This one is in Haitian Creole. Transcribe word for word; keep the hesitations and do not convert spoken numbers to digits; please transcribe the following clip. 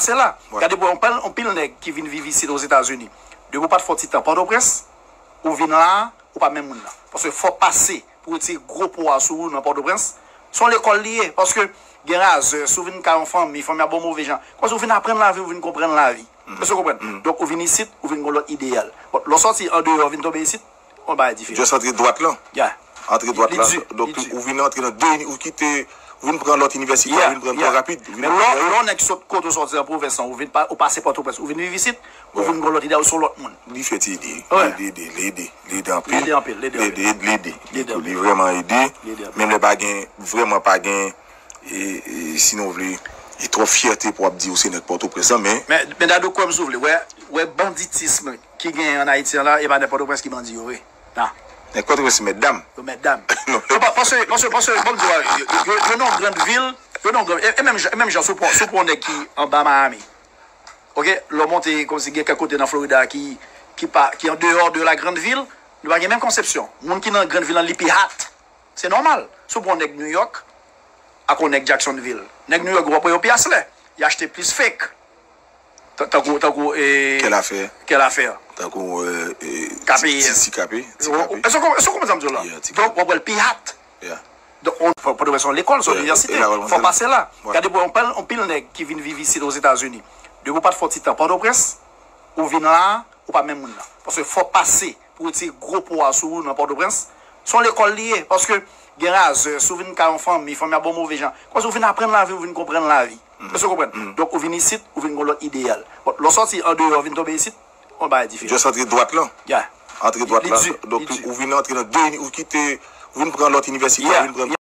pase la. Gade pou anpil, anpil nèg ki vin viv isit Ozetazini. Depi w pa t fè yon ti tan Pòtoprens, ou vin la, ou pa menm moun nan. Paske fò w pase pou retire gwo po a sou ou nan Pòtoprens. Se yon lekòl li ye. Paske gen razè, si w vin kay yon fanmi, fanmi a ba w move jan. Kòmsi w vin aprann lavi, ou vin konprann lavi. Èske w konprann? Donk, ou vin isit, ou vin gen yon lòt ideyal. Bon, lè w sòti andeyò, vin tonbe isit, yon bagay diferan. Just antre dwat lan. Yeah. Antre dwat lan. Donk, ou vin antre nan de, ou kite, ou vin pran lòt inivèsite, ou vin pran twò rapid. Men lè w nèg sot kote w sòti an pwovens lan, ou vin pa, ou pase Pòtoprens, ou vin viv isit, ou vin gen lòt ide, ou se yon lòt moun. Li fè ti ede. Li ede, li ede, li ede anpil. Li ede anpil, li ede anpil. Li ede, li ede. Li vrèman ede. Menm lè pa gen, vrèman pa gen, e, e, si nou vle, e twòp fyète pou w ap di ou se nèg Pòtoprens lan, men. Men, men Dadou, kwè m si w vle, wè, wè banditism ki genyen an Ayiti an la, e pa nèg Pòtoprens ki bandi yo, wi. Nan. Nèg Pòtoprens se mèt dam. Yo mèt dam. Non, pa-, paske, paske, paske, bon, yo, yo, yo, yo nan yon grann vil, yo nan yon grann, e, e menm jan, e menm jan, si w pran, si w pran yon nèg ki anba Miami, oke, lè w monte, kòmsi gen kèk kote nan Florida ki, ki pa, ki andeyò de la grande ville, nou pa gen menm konsepsyon. Moun ki nan grann vil lan, li pi hat. Se nòmal. Si w pran yon nèg New York, ak yon nèg Jacksonville. Nèg New York, w ap wè yo pi aslè. Y achte plis fake. Ta-, tankou, tankou, e, Kèl afè? Kèl afè? Tankou, e, e, K P S. Ti, ti, ti K P, ti K P. Èske w konprann sa m di w la? Yeah, ti K P. Donk, w ap wè l pi hat. Yeah. Donk, on, fò, fò se yon lekòl, se yon inivèsite. Fò w pase la. Gade pou anpil, anpil nèg ki vin viv isit Ozetazini. Depi w pa t fè yon ti tan Pòtoprens, ou vin la, ou pa menm moun nan. Paske fò w pase pou retire gwo po a sou ou nan Pòtoprens. Se yon lekòl li ye. Paske gen razè, si w vin kay yon fanmi, fanmi a ba w move jan. Kòmsi w vin aprann lavi, ou vin konprann lavi. Èske w konprann? Donk, ou vin isit, ou vin gen yon lòt ideyal. Bon, lè w sòti andeyò, vin tonbe isit, yon bagay diferan. Just antre dwat lan. Yeah. Antre dwat lan. Donk, ou vin antre nan de, ou kite, ou vin pran lòt inivèsite, ou vin pran